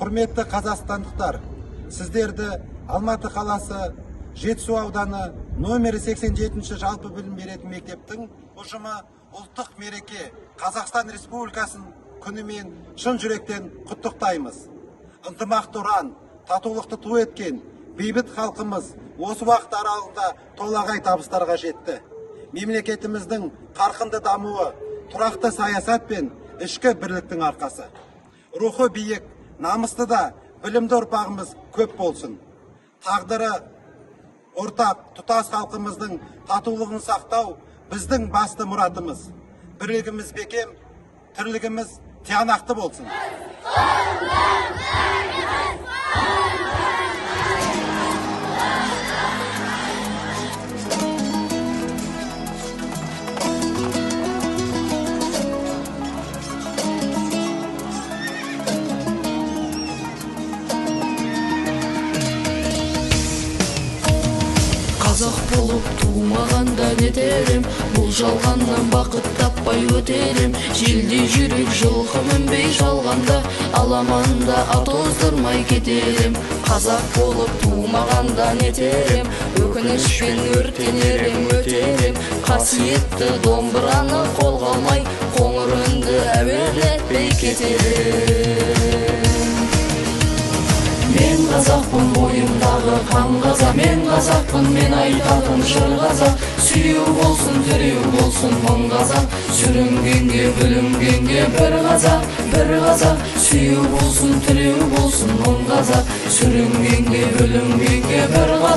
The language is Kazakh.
Құрметті қазақстандықтар, сіздерді Алматы қаласы Жетісу ауданы номері 87 жалпы білім беретін мектептің ұжымы ұлттық мереке Қазақстан Республикасының күнімен шын жүректен құттықтаймыз. Ынтымақты ұран, татулықты ту еткен бейбіт халқымыз осы уақыт аралығында толағай табыстарға жетті. Мемлекетіміздің қарқынды дамуы тұрақты саясат пен ішкі бірліктің арқасы. Рухы биік, намысты да білімді ұрпағымыз көп болсын. Тағдыры ортақ тұтас халқымыздың татулығын сақтау біздің басты мұратымыз. Бірлігіміз бекем, тірлігіміз тиянақты болсын. Қазақ болып тумағанда нетер ем, бұл жалғаннан бақыт таппай өтер ем. Желдей жүйрік жылқы мінбей жалғанда, аламанда ат оздырмай кетер ем. Қазақ болып тумағанда нетер ем, өкінішпен өртенер ем, өтер ем. Қасиетті домбыраны қолға алмай, қоңыр үнді әуелетпей кетер ем. Мен қазақпын, бойымдағы қан қазақ. Мен қазақпын, мен айтатын жыр қазақ. Сүйеу болсын, тіреу болсын мың қазақ. Сүрінгенге, бүлінгенге бір қазақ, бір қазақ. Сүйеу болсын, тіреу болсын мың қазақ. Сүрінгенге, бүлінгенге бір қазақ.